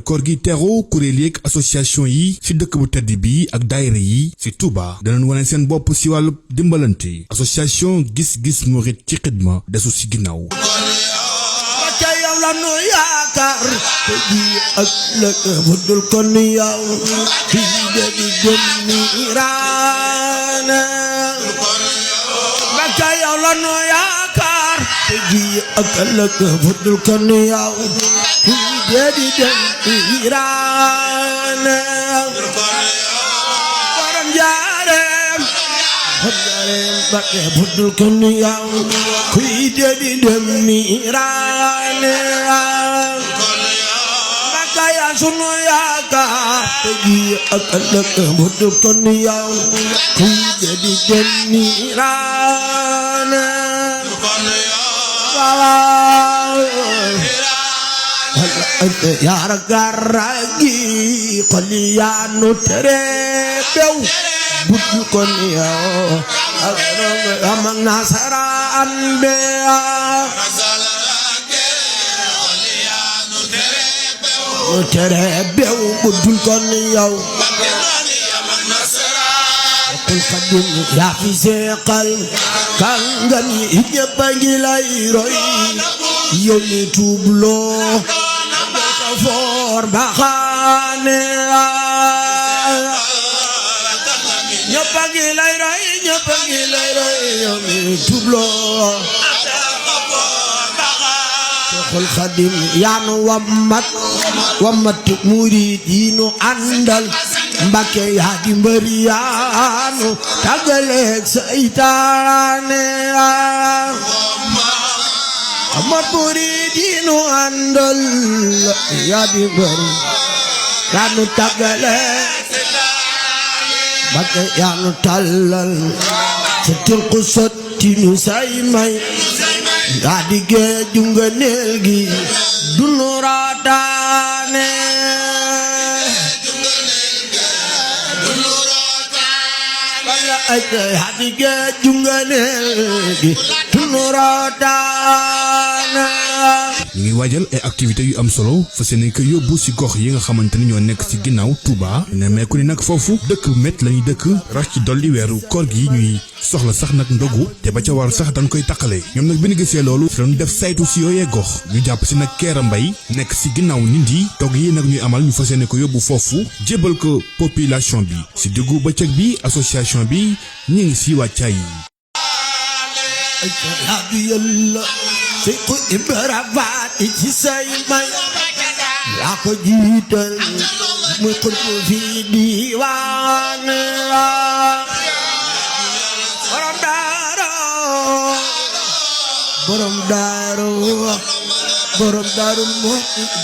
koor gi teroo kuréel yeeg association yi ci dëkk bu tedd bi ak daayira yi ci Touba danañ wane seen bopp ci wàllu dimbalante association gis-gis murit ci xidma desu ci ginnaaw. lanu yaakaar te ji ak lëkk budul kon yow fii de di jëm niiraane Mbàkke yow lanu yaakaar te ji ak lëkk budul kon yow fii de di jëm niiraane borom jaareem Mbàkke budul kon yow fii de di jëm niiraane sunu yaakaar te ji ak ëllëg budul kon yow kuy di dem niiraane yaara garagi xoli yaanu tere bew budul kon yow am nasaraan be tere bew budul kon yow Seexul Xadiim yaa fi seexal kàngam yi ñépp a ngi lay roy yow mi tuubloo ka foor baxaane ñépp a ngi lay roy ñépp a ngi lay roy yow mi tuubloo Seexul Xadiim yaa nu wammat murid yi nu àndal Mbàkke yaa di mbër yaa nu tàggaleeg seytaane wammat murid yi nu àndal yaa di mbër yaa nu tàggaleeg Mbàkke yaa nu tàllal sa tilku sotti nu say may yaa di géeju ngëneel gi du nu raataane yaa di géeju ngëneel gi du nu raataane. ñu ngi waajal ay activités yu am solo fas yéene ko yóbbu ci gox yi nga xamante ni ñoo nekk ci ginnaaw Touba ne meeku ni nag foofu dëkk met lañuy dëkk rax ci dolli weeru koor gi ñuy soxla sax nag ndogu te ba ca war sax dañ koy taqale ñoom nag bi ñu gisee loolu fi doon def saytu ci yooyee gox ñu jàpp ci nag Kera Mbay nekk ci ginnaaw nit yi togg yi nag ñuy amal ñu fas yéene ko yóbbu foofu jébal ko population bi ci diggu bëccëg bi association bi ñu ngi ci wàccaay yi. Seexu Ibra Faati ci say may yaa ko jiital muy xutbu fi diwaan borom daaru mu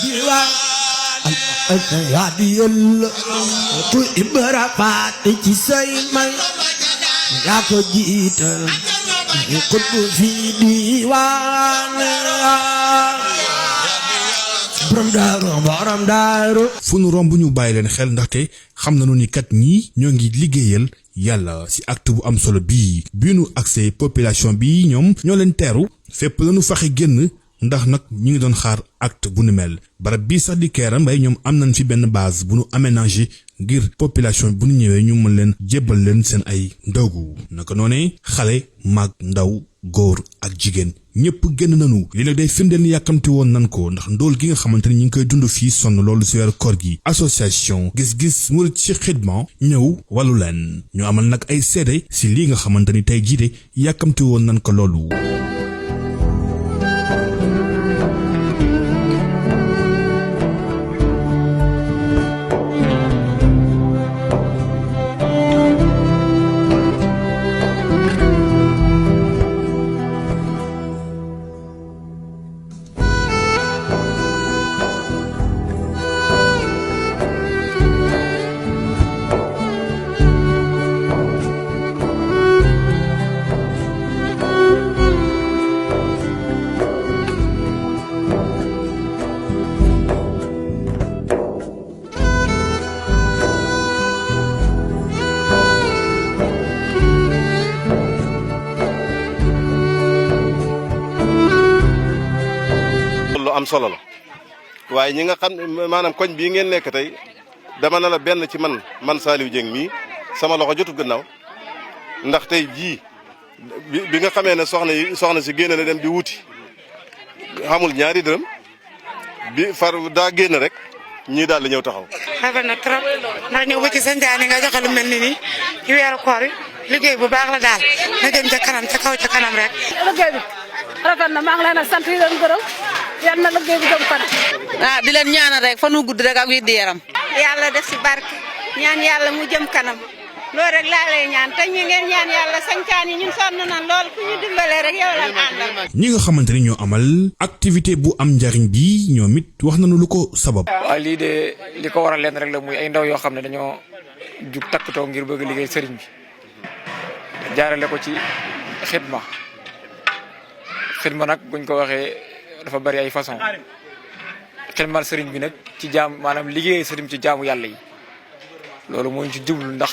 diwaan yaa di yàlla Seexu Ibra Faati ci say may yaa ko jiital xutbu fi diwaan borom daaru fu nu romb ñu bàyyi leen xel ndaxte xam nañu ni kat ñii ñoo ngi liggéeyal yàlla ci acte bu am solo bii bi nu accès population bi ñoom ñoo leen teeru fépp lañu faxe génn ndax nag ñu ngi doon xaar acte bu nu mel barab bii sax di Kera Mbay ñoom am nañ fi benn base bu nu aménagé ngir population bu nu ñëwee ñu mën leen jébbal leen seen ay ndogu naka noonee xale mag ndaw góor ak jigéen ñëpp génn nañu lii nag day firndeel ni yàkkamti woon nan ko ndax ndóol gi nga xamante ni ñu ngi koy dund fii sonn loolu ci weeru koor gi association gis-gis murit ci xidma ñëw wàllu leen ñu amal nag ay seede ci lii nga xamante ni tey jiite yàkkamti woon nan ko loolu. am solo la waaye ñi nga xam maanaam koñ bii ngeen nekk tey dama na la benn ci man Saliou Dieng mii sama loxo jotu gannaaw ndax tey jii bi nga xamee ne soxna si génn na dem di wuti xamul ñaari dërëm bi far daa génn rek ñii daal di ñëw taxaw. rafet na trop ndax ñëw ba ci santaane nga joxe lu mel ni nii ci weeru koor yi liggéey bu baax la daal na jëm ca kanam ca kaw ca kanam rek. liggéey bi rafet na maa ngi leen a sant di leen gërëm yal na liggéey bi jëm fan. di leen ñaanal rek fan wu gudd rek ak wér di yaram. yàlla def si barke ñaan yàlla mu jëm kanam loolu rek laa lay ñaan te ñu ngeen ñaan yàlla sañcaan yi ñun sonn nañ lool ku ñu dimbalee rek yow lan àndal. ñi nga xamante ni ñoo amal activité bu am njariñ bi ñoom it wax nañu lu ko sabab. waaw lii de li ko waral leen rek la muy ay ndaw yoo xam ne dañoo jug takkatoo ngir bëgg liggéey sëriñ bi jaarale ko ci xidma nag buñ ko waxee dafa bari ay façon xidmal sëriñ bi nag ci maanaam liggéey sëriñ ci jaamu yàlla yi loolu moo ñu ci jublu ndax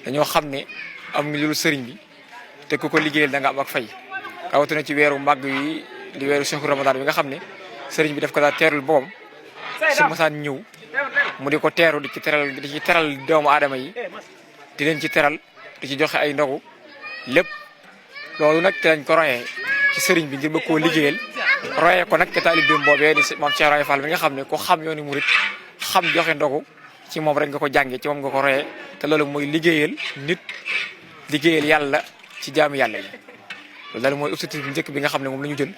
dañoo xam ne am ngi lu sëriñ bi te ku ko liggéeyal da nga am ak fay rawatina ci weeru màgg yi di weeru Cheikh Ramadan bi nga xam ne sëriñ bi daf ko daa teerul boppam su masaan ñëw mu di ko teeru di ci teral doomu aadama yi di leen ci teral di ci joxe ay ndogu lépp loolu nag te lañ ko royee ci sëriñ bi ngir bëgg koo liggéeyal royee ko nag te taalibeem boobee di maam Cheikh Ibra Fall bi nga xam ne ko xam yoonu murit xam joxe ndogu ci moom rek nga ko jàngee ci moom nga ko royee te loolu mooy liggéeyal nit liggéeyal yàlla ci jaamu yàlla yi loolu daal mooy objectif bi njëkk bi nga xam ne moom la ñu jël.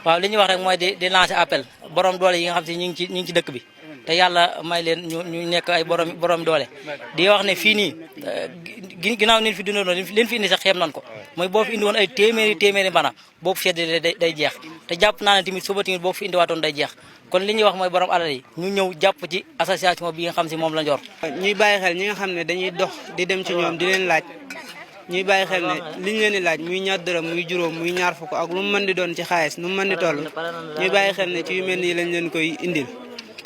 waaw li ñuy wax rek mooy di lancer appel borom doole yi nga xam si ñu ngi ci dëkk bi te yàlla may leen ñu nekk ay borom doole di wax ne fii nii ginnaaw leen fi dundoon leen fi indi sax xeeb nan ko mooy boo fi indi woon ay téeméeri mbana boo fi seddee day jeex te jàpp naa ne tamit suba tamit boo fi indiwaatoon day jeex kon li ñuy wax mooy borom alal yi ñu ñëw jàpp ci association bi nga xam si moom la njor ñuy bàyyi xel ñi nga xam ne dañuy dox di dem ci ñoom di leen laaj ñuy bàyyi xel ne liñ leen di laaj muy ñaar dërëm muy juróom muy ñaar fukk ak lu mu mën di doon ci xaalis nu mu mën di toll ñuy bàyyi xel ne ci yu mel nii lañ leen koy indil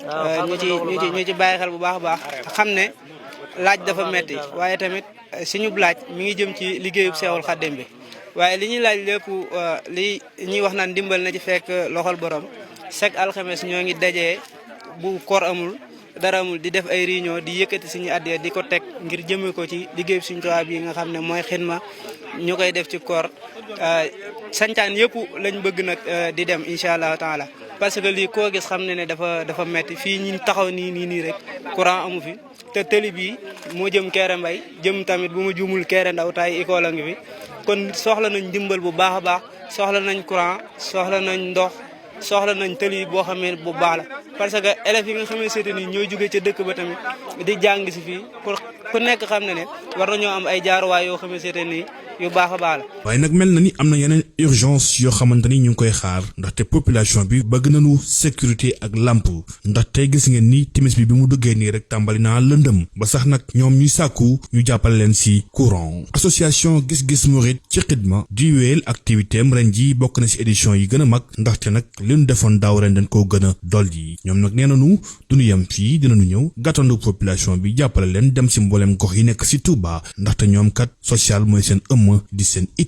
ñu ci bàyyi xel bu baax a baax xam ne laaj dafa metti waaye tamit suñu laaj mi ngi jëm ci liggéeyub Seexul Xaddim bi waaye li ñuy laaj lépp li ñuy wax naan dimbal na ci fekk loxol borom chaque alxames ñoo ngi dajee bu koor amul dara amul di def ay réunion di yëkkati suñu addiya di ko teg ngir jëme ko ci liggéeyub suñu Tuubaa bi nga xam ne mooy xidma ñu koy def ci koor sañcaan yëpp lañ bëgg nag di dem incha allahu taala parce que lii koo gis xam ne ne dafa metti fii ñi taxaw nii rek courant amu fi te tëli bi moo jëm Kéré Mbay jëm tamit bu ma juumul Kéré Ndaw tay école a ngi fi kon soxla nañ dimbal bu baax a baax soxla nañ courant soxla nañ ndox soxla nañ tëli boo xamee bu baax la parce que élèves yi nga xamee seete nii ñooy jógee ca dëkk ba tamit di jàng si fii pour ku nekk xam ne war nañoo am ay jaaruwaay yoo xamee seete nii yu baax a baax la. waaye nag mel na ni am na yeneen urgence yoo xamante ni ñu ngi koy xaar ndaxte population bi bëgg nañu sécurité ak lamp ndaxte gis ngeen ni timis bi mu duggee nii rek tàmbali naa lëndëm ba sax nag ñoom ñuy sàkku ñu jàppale leen ci courant. association gis-gis Mouride ci xidma di wéyal activité am ren ji bokk na ci édition yi gën a mag ndaxte nag li ñu defoon daaw ren dañ koo gën a dolli ñoom nag nee nañu duñu yem fii dinañu ñëw gàttandu population bi jàppale leen dem ci mboolem gox yi nekk ci Touba ndaxte ñoom kat social mooy seen di seen